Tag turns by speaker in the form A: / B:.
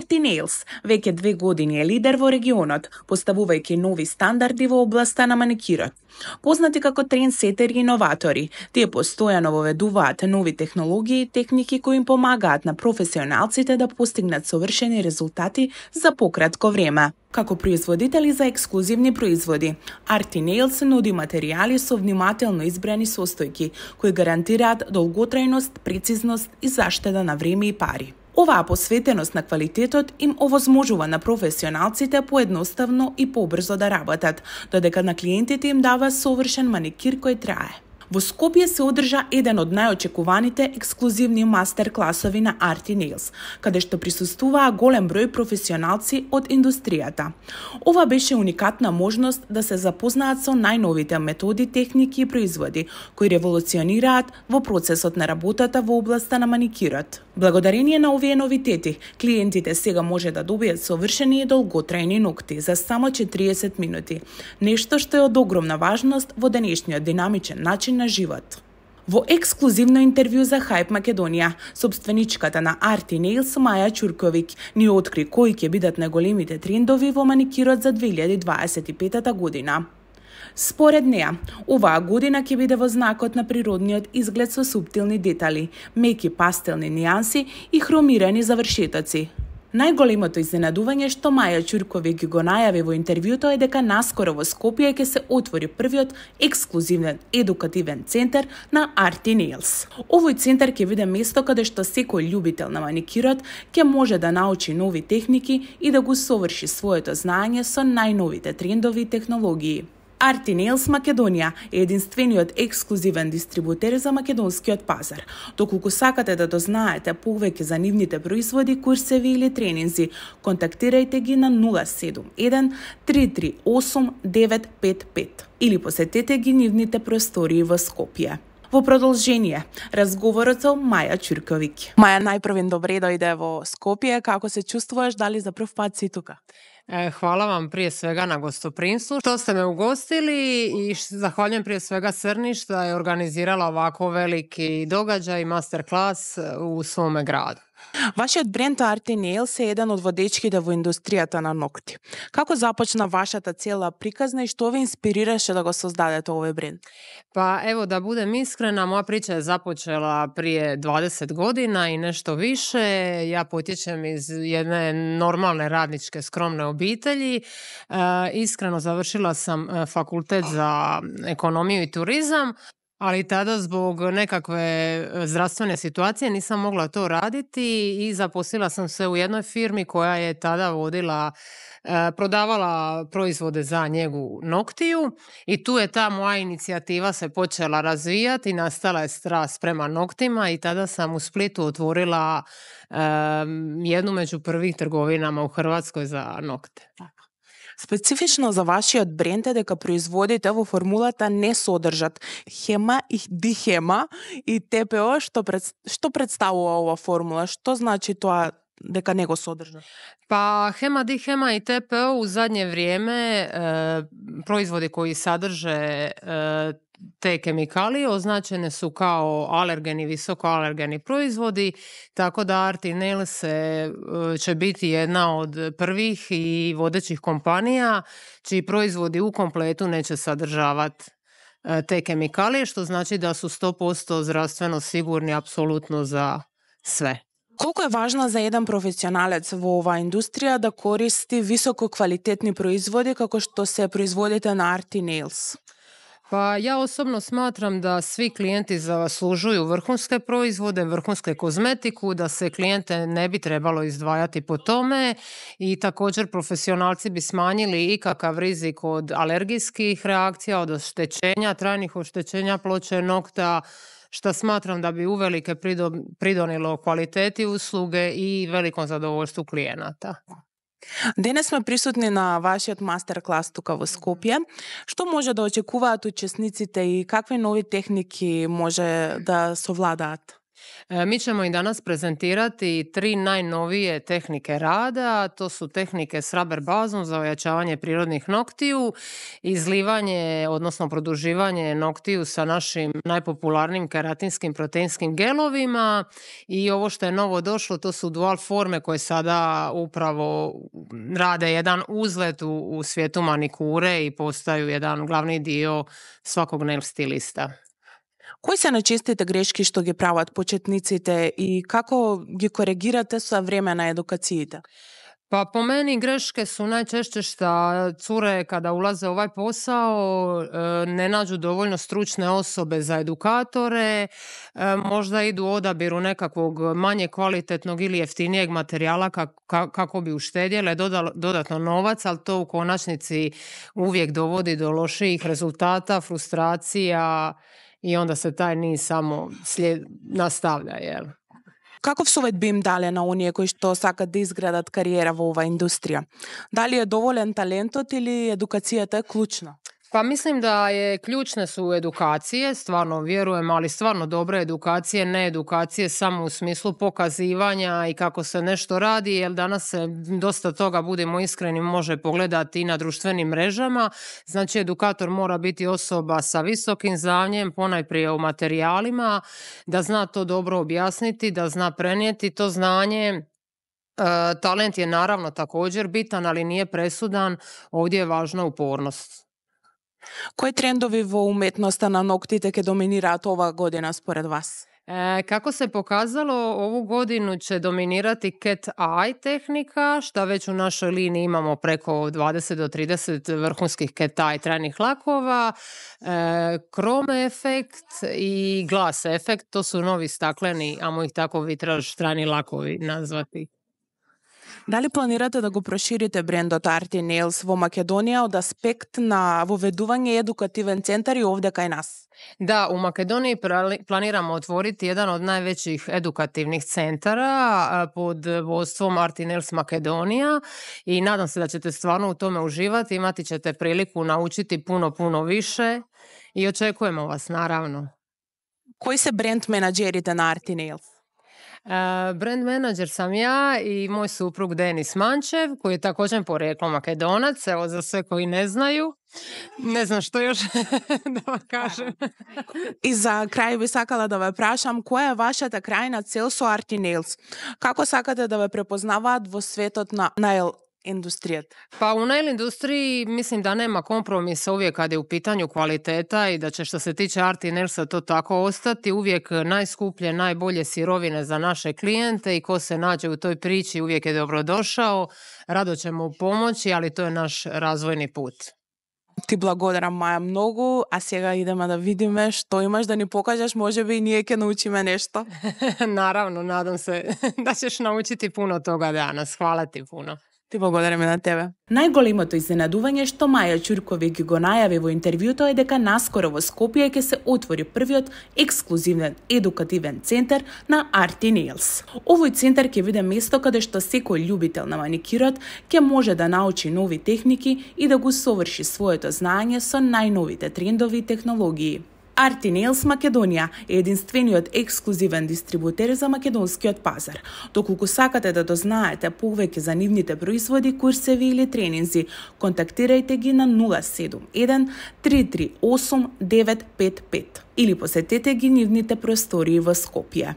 A: Arti Nails веќе 2 години е лидер во регионот, поставувајќи нови стандарди во областа на маникирот. Познати како трендсетери и иноватори, тие постојано воведуваат нови технологии и техники кои им помагаат на професионалците да постигнат совршени резултати за пократко време. Како производители за ексклузивни производи, Arti Nails нуди материјали со внимателно избрани состојки, кои гарантираат долготрајност, прецизност и заштеда на време и пари. Оваа посветеност на квалитетот им овозможува на професионалците поедноставно и побрзо да работат, додека на клиентите им дава совршен маникир кој трае. Во Скопје се одржа еден од најочекуваните ексклузивни мастер-класови на Arti Nails, каде што присуствуваа голем број професионалци од индустријата. Ова беше уникатна можност да се запознаат со најновите методи, техники и производи, кои револуционираат во процесот на работата во областа на маникирот. Благодарение на овие новитети, клиентите сега може да добијат совршени и долготрајни ногти за само 40 минути, нешто што е од огромна важност во денешниот динамичен начин на живот. Во ексклузивно интервју за Hype Македонија, собственичката на Arti Nails Маја Ќурковиќ ни откри кои ќе бидат најголемите трендови во маникирот за 2025 година. Според неа, оваа година ќе биде во знакот на природниот изглед со суптилни детали, меки пастелни нијанси и хромирани завршетоци. Најголемото изненадување што Маја Ќурковиќ го најави во интервјуто е дека наскоро во Скопје ќе се отвори првиот ексклузивен едукативен центар на Arti Nails. Овој центар ќе биде место каде што секој љубител на маникирот ќе може да научи нови техники и да го соврши своето знаење со најновите трендови и технологии. Arti Nails Македонија е единствениот ексклузивен дистрибутер за македонскиот пазар. Доколку сакате да дознаете повеќе за нивните производи, курсеви или тренинзи, контактирајте ги на 071 338 955 или посетете ги нивните простории во Скопје. Во продолжение, разговорот со Маја Ќурковиќ. Маја, најпрвен добре дојде во Скопје, како се чувствуваш, дали за прв пат си тука?
B: Hvala vam prije svega na gostoprimstvu što ste me ugostili i zahvaljujem prije svega Crni što je organizirala ovako veliki događaj, masterclass u svome gradu.
A: Вашиот бренд Arti Nails е еден од водечките во индустријата на ногти. Како започна вашата цела приказна и што ве инспирираше да го создадете овој бренд?
B: Pa evo da budem iskrena, moja priča je započela prije 20 godina i nešto više. Ja potječem iz jedne normalne radničke skromne obitelji. Iskreno završila sam fakultet za ekonomiju i turizam, ali tada zbog nekakve zdravstvene situacije nisam mogla to raditi i zaposlila sam se u jednoj firmi koja je tada prodavala proizvode za njegu noktiju i tu je ta moja inicijativa se počela razvijati, nastala je strast prema noktima i tada sam u Splitu otvorila jednu među prvih trgovinama u Hrvatskoj za nokte.
A: Специфично за вашиот бренд е дека производите во формулата не содржат хема и дихема и ТПО, што представува ова формула? Што значи тоа дека не го содржа?
B: Pa hema, dihema i TPO u zadnje vrijeme proizvodi koji sadrže te kemikalije označene su kao alergeni, visokoalergeni proizvodi, tako da Arti Nails će biti jedna od prvih i vodećih kompanija čiji proizvodi u kompletu neće sadržavati te kemikalije, što znači da su 100% zdravstveno sigurni apsolutno za sve.
A: Колку е важно за еден професионалец во оваа индустрија да користи високо квалитетни производи како што се производите на Arti Nails?
B: Pa ja osobno smatram da svi klijenti zaslužuju vrhunske proizvode, vrhunske kozmetiku, da se klijente ne bi trebalo izdvajati po tome i također profesionalci bi smanjili ikakav rizik od alergijskih reakcija, od oštećenja, trajnih oštećenja ploče nokta, što smatram da bi uvelike pridonilo kvaliteti usluge i velikom zadovoljstvu klijenata.
A: Денес сме присутни на вашиот мастер-клас тука во Скопје. Што може да очекуваат учесниците и какви нови техники може да совладаат?
B: Mi ćemo i danas prezentirati 3 najnovije tehnike rada. To su tehnike s rubber bazom za ojačavanje prirodnih noktiju, izlivanje, odnosno produživanje noktiju sa našim najpopularnijim keratinskim proteinskim gelovima i ovo što je novo došlo, to su dual forme koje sada upravo rade jedan uzlet u svijetu manikure i postaju jedan glavni dio svakog nail stilista.
A: Кои се најчестите грешки што ги прават почетниците и како ги коригирате со време на едукациите?
B: Pa po meni greške su najčešće što cure kada ulaze u ovaj posao ne nađu dovoljno stručne osobe za edukatore, možda idu u odabiru nekakvog manje kvalitetnog ili jeftinijeg materijala kako bi uštedjele dodatno novac, ali to u konačnici uvijek dovodi do lošijih rezultata, frustracija i onda se taj niz samo nastavlja, jel?
A: Каков совет би им дале на оние кои што сакат да изградат кариера во оваа индустрија? Дали е доволен талентот или едукацијата е клучна?
B: Pa mislim da je ključne su edukacije, stvarno vjerujem, ali stvarno dobre edukacije, ne edukacije samo u smislu pokazivanja i kako se nešto radi, jer danas se dosta toga, budemo iskreni, može pogledati i na društvenim mrežama. Znači edukator mora biti osoba sa visokim znanjem, ponajprije u materijalima, da zna to dobro objasniti, da zna prenijeti to znanje. Talent je naravno također bitan, ali nije presudan, ovdje je važna upornost.
A: Кои трендови во уметноста на ноктите ќе доминираат оваа година според вас?
B: Kako se pokazalo, ovu godinu će dominirati cat eye tehnika, što već u našoj liniji imamo preko 20 do 30 vrhunskih cat eye trajnih lakova, chrome efekt i glass efekt, to su novi stakleni, amo ih tako vitraž trajni lakovi nazvati.
A: Дали планирате да го проширите брендот Arty Nails во Македонија од аспект на воведување едукативен центар и овде кај нас?
B: Da, u Makedoniji planiramo otvoriti jedan od najvećih edukativnih centara pod vodstvom Arty Nails Makedonija i nadam se da ćete stvarno u tome uživati, imati ćete priliku naučiti puno više i očekujemo vas naravno.
A: Кои се бренд менаџерите на Arty Nails?
B: Brand menadžer sam ja i moj suprug Denis Mančev, koji je također porijeklom Makedonac, evo za sve koji ne znaju. Ne znam što još da vam kažem.
A: И за крај би сакала да ве прашам, која е вашата крајна цел со Arty Nails? Како сакате да ве препознаваат во светот на наил индустријата?
B: Pa u nail industriji mislim da nema kompromisa uvijek kad je u pitanju kvaliteta i da će što se tiče Arty Nailsa to tako ostati. Uvijek najskuplje, najbolje sirovine za naše klijente i ko se nađe u toj priči uvijek je dobrodošao. Rado ćemo pomoći, ali to je naš razvojni put.
A: Ти благодарам, Маја, многу, а сега идеме да видиме што имаш да ни покажеш, можеби и ние ќе научиме нешто.
B: Naravno, nadam se da ćeš naučiti puno toga danas. Hvala ti puno.
A: Ти благодараме на тебе. Најголемото изненадување што Маја Ќуркови ги го најави во интервјуто е дека наскоро во Скопје ќе се отвори првиот ексклузивен едукативен центар на Arty Nails. Овој центар ќе биде место каде што секој љубител на маникирот ќе може да научи нови техники и да го соврши своето знаење со најновите трендови и технологии. Arty Nails Македонија е единствениот ексклузивен дистрибутер за македонскиот пазар. Доколку сакате да дознаете повеќе за нивните производи, курсеви или тренинзи, контактирајте ги на 071 338 955 или посетете ги нивните простории во Скопје.